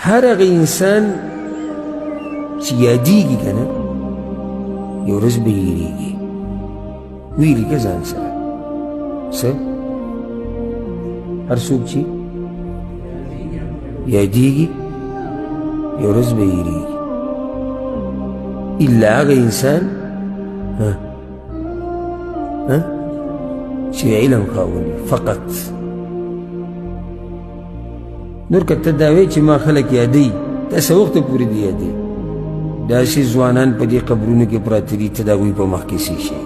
هر هغه انسان چې یادېږي که نه، یو ورځ به هېرېږي. ویلي که ځان سره څه؟ هر څوک چې یادېږي یو ورځ به هېرېږي، الا هغه انسان چې علم خاوند فقط. نور که ته دا وایې چې ما خلک یادوي، دا څه وخته پورې دي یادوي؟ داسې ځوانان په دې قبرونو کې پراته دي، ته د هغوی په مخ کې څه شی؟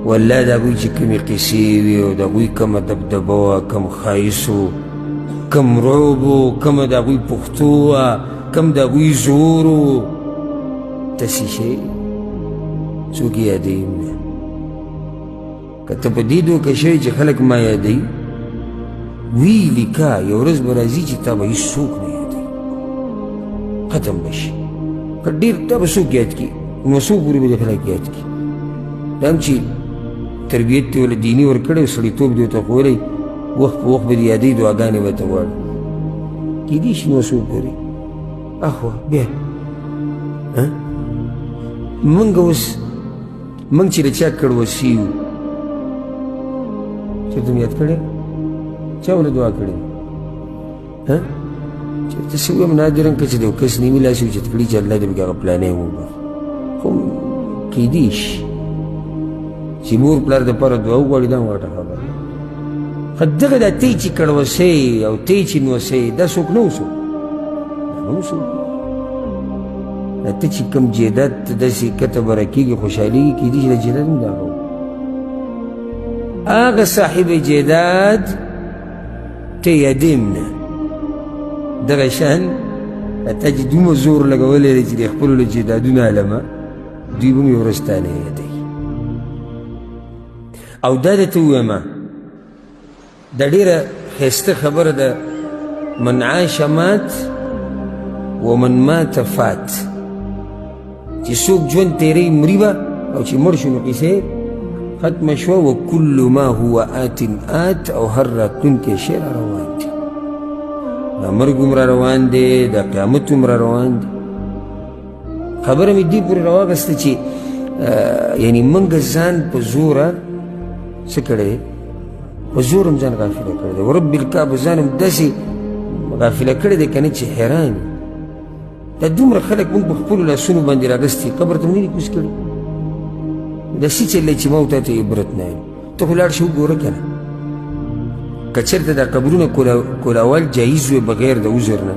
والله د هغوی چې کومې قصې وې او د هغوی کومه دبدبه وه، کوم ښایست و، کوم رعب و، کومه د هغوی پښتو وه، کوم د هغوی زور و، ته څه شی؟ څوک یې یادوي هم نه. که ته په دې دوکه شوې چې خلک ما یادوي، وی لیکه، یو ورځ به راځي چې تا به هېڅوک نه یادوي، ختم به شي. که ډېر تا به څوک یاد کړي، نو څو پورې به دې خلک یاد کړي؟ دا هم چې تربیت دې ورله دیني ورکړی او سړیتوب دې ورته ښوولی، وخت په وخت به دې یادوي، دعاګانې به ته غواړي، کېدای شي نو څو پورې اخوا بیا. موږ اوس موږ چې له چا کړوسي یو، چېرته مې یاد کړی؟ چا ورله دعا کړې؟ چېرته څه ووایم، نادراً که چې د یو کس نیمې لاس یې اوچت کړي چې الله دې پکې هغه پلانی وبخښي، خو کېدی شي چې مور پلار دپاره دعا وغواړي، دا هم غټه خبره ده. خو دغه دا تی چې کړوسې او تی چې نوسې، دا څوک نه وسو، دا نه وسو. دا ته چې کوم جایداد ته داسې کته بره کېږي، خوشحالېږي، کېدای شي دا جایداد هم د هغه و. هغه صاحب جایداد ته یادې هم نه. دغه شان تا چې دومره زور لګولی دی چې د خپلو له جایدادونه علمه، دوی به هم یو ورځ تا نه یادوي. او دا درته ووایم، دا ډېره ښایسته خبره ده، من عاش مات ومن مات فات. چې څوک ژوند تېروي مري به، او چې مړ شو نو قصې ختمه شوه. وکل ما هو آت آت، او هر راتلونکی شی را روان دی. دا مرګ هم را روان دی، دا قیامت هم را روان دی. خبره مې دې پورې راواخیسته چې یعنی موږ ځان په زوره څه کړی دی؟ په زور هم ځان غافله کړی دی. ورب الکعبه ځان هم داسې غافله کړی دی که نه چې حیران یو. دا دومره خلک موږ په خپلو لاسونو باندې راغستي، قبر ته مو نه دي کوز کړي. دا څه چل دی چې ما او تا ته عبرت نه یم؟ ته خو لاړ شه وګوره که نه، که چېرته دا قبرونه کولاول جایز وي بغیر د عذر نه،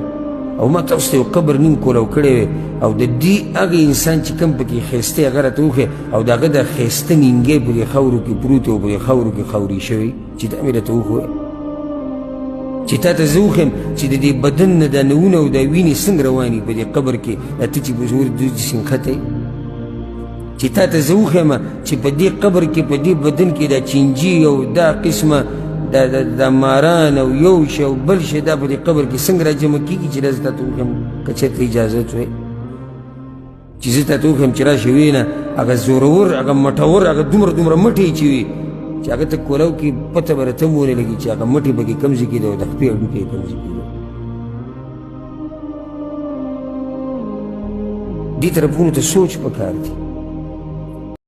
او ما تاسو ته یو قبر نیم کولاو کړی وي، او د دې هغه انسان چې کوم پکې ښایسته هغه راته وښیې، او د هغه د ښایسته نینګی په دې خاورو کې پروت او په دې خاورو کې خاورې شوی، چې دا مې راته وښویه، چې تا ته زه وښیم چې د دې بدن نه دا نوونه او دا وینې څنګه روانې په دې قبر کې، دا ته چې په زور دوی چې نښتی، چې تا ته زه وښیم چې په دې قبر کې په دې بدن کې دا چینجي او دا قسمه دا ماران او یو شی او بل شی دا په دې قبر کې څنګه راجمع کېږي، چې دا زه تا ته وښیم که چېرته اجازت وی، چې زه تا ته وښیم چې راشه وینه هغه زورور هغه مټور هغه دومره دومره مټې چې وي چې هغه ته کولاو کې پته به راته هم ونه لګي چې هغه مټې پکې کوم ځای کې دی او د خپې هډوکی یې کوم ځای کې دی. دې طرفونو ته سوچ پکار دی.